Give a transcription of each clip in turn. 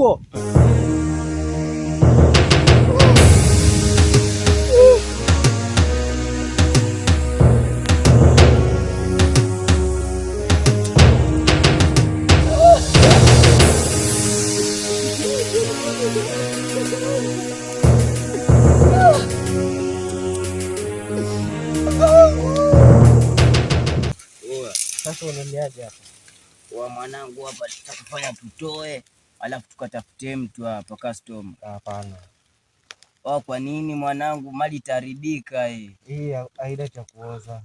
Huko. Sasa unaniaje hapa? Wa mwanangu hapa tutakufanya tutoe, alafu tukatafute mtu hapa customer. Hapana. Wa kwa nini mwanangu, mali itaharibika hii. Hii haina cha kuoza.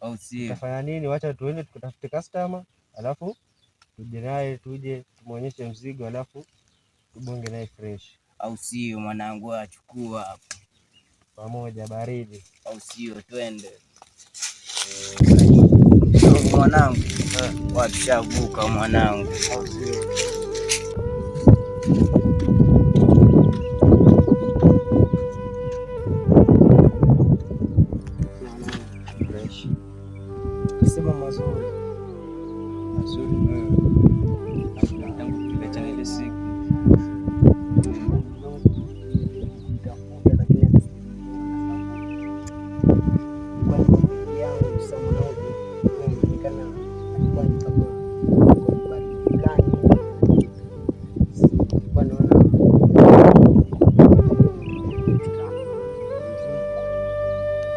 Au sio? Tutafanya nini? Wacha tuende tukatafute customer, alafu tuje naye, tuje tumuonyeshe mzigo, alafu tubonge naye fresh. Au sio mwanangu, achukua hapo. Pamoja baridi. Au sio? Twende. Mwanangu, watushavuka mwanangu. Au sio? Fresh. Sema mazuri. Mazuri wewe. Tangu tuliachana ile siku.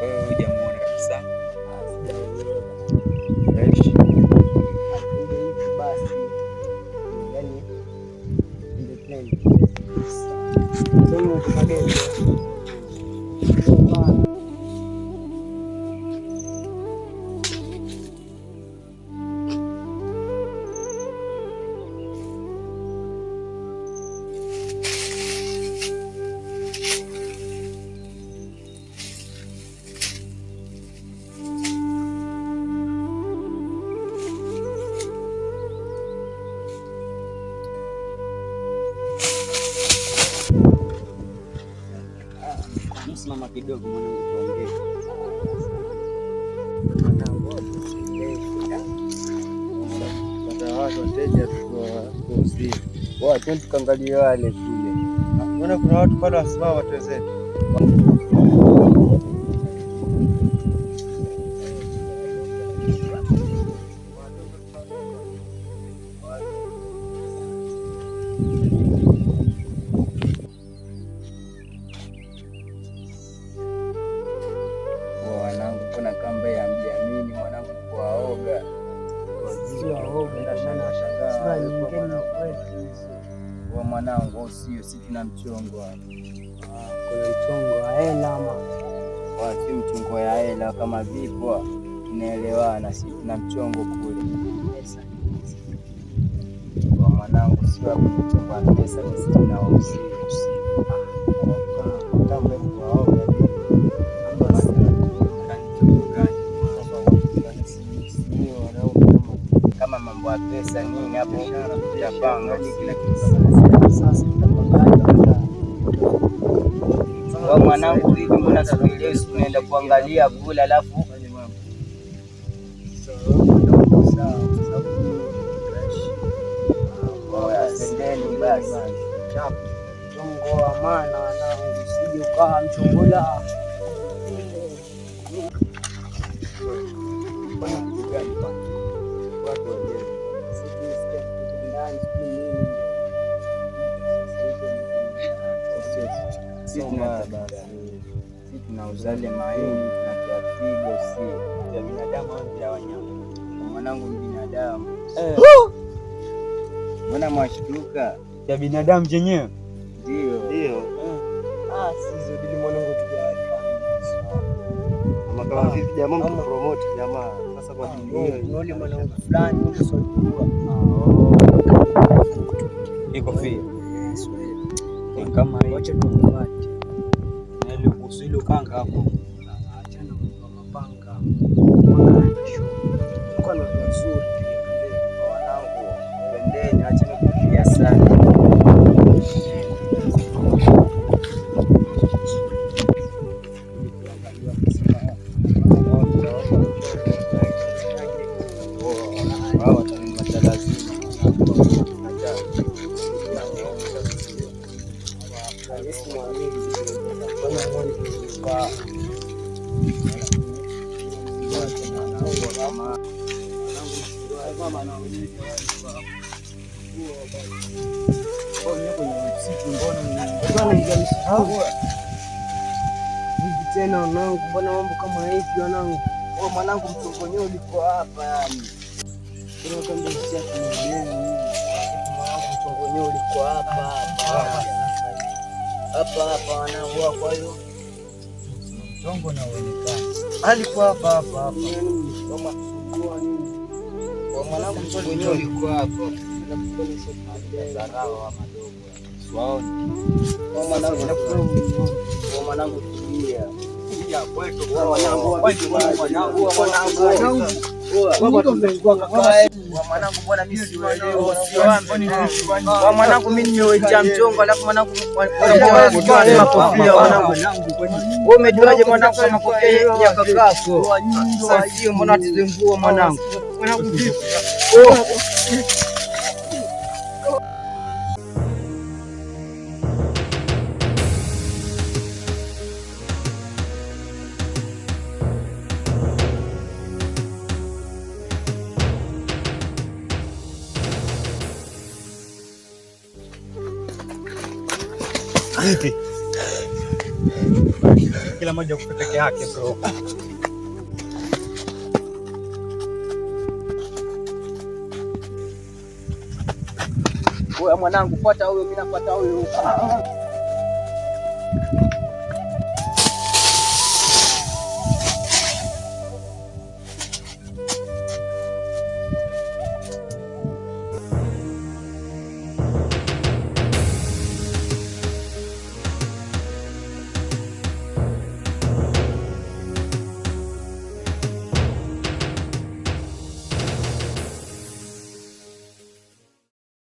Wewe hujamuona kabisa. Fresh. Simama kidogo mwanangu, tuongee. Pata watu wateja tukuuzie. Wa twende tukaangalie wale kule. Mbona kuna watu pale wasimama watu wenzetu? Wa wanangu, mbona kamba ya mjiamini mwanangu kuwaoga. Wa mwanangu, au sio? Si tuna mchongo hapa. Kuna mchongo wa hela ama Wa si mchongo ya hela kama vipo tunaelewana, si tuna mchongo kule. pesa. Wa mwanangu, sio hapo mchongo wa pesa, sisi tunawauzia. Kama mambo ya pesa nini hapo tutapanga kila kitu. Sasa tutapangaje? Wa mwanangu, vipi? Mbona sikuelewi? Si tunaenda kuangalia kule alafu sendeni basi. Mchongo wa maana wanangu, usije ukawa mchongola. Si tunauzale mahindi tunakiapiga, si Ya binadamu au ya wanyama? mwanangu, binadamu. Mbona mwashtuka? Ya binadamu chenyewe. Ndio. Ndio. Ah, sizo dili mwanangu tujawafanya. Ama kama vipi jamaa mtu promote jamaa. Sasa kwa dunia. Yule mwanangu fulani ule sio Iko fia. Kama hiyo. Wacha tumfuate. Na ile kuhusu ile panga hapo. Achana na mapanga. Mapanga hayana shughuli. Kwa ni watu wazuri pia pembeni. Wanangu, twendeni, acheni kulia sana. Wao watalazima. Vipi tena wanangu, mbona mambo kama hivi wanangu? Wewe mwanangu, mchongo ulikuwa hapa yani. Kuna kama sisi tunaelewa. Mwanangu, mchongo ulikuwa hapa hapa. Hapa hapa wanangu, kwa hiyo Mchongo na uonekana. alikuwa hapa hapa hapa. Yaani mshikama kusumbua nini? Kwa mwanangu, mchongo ulikuwa hapa. Kwa mwanangu, kwa mwanangu tulia. Kwa mwanangu, mwanangu. Kwa mwanangu, mbona mimi siuelewi? Kwa mwanangu mimi nimewekea mchongo, alafu mwanangu kofia mwanangu. Wewe umejuaje mwanangu kama kofia ya kakako? Sasa sio, mbona tizengua mwanangu? Vipi? Kila mmoja kwa peke yake bro. Wewe mwanangu, fuata huyo, mimi nafuata huyo.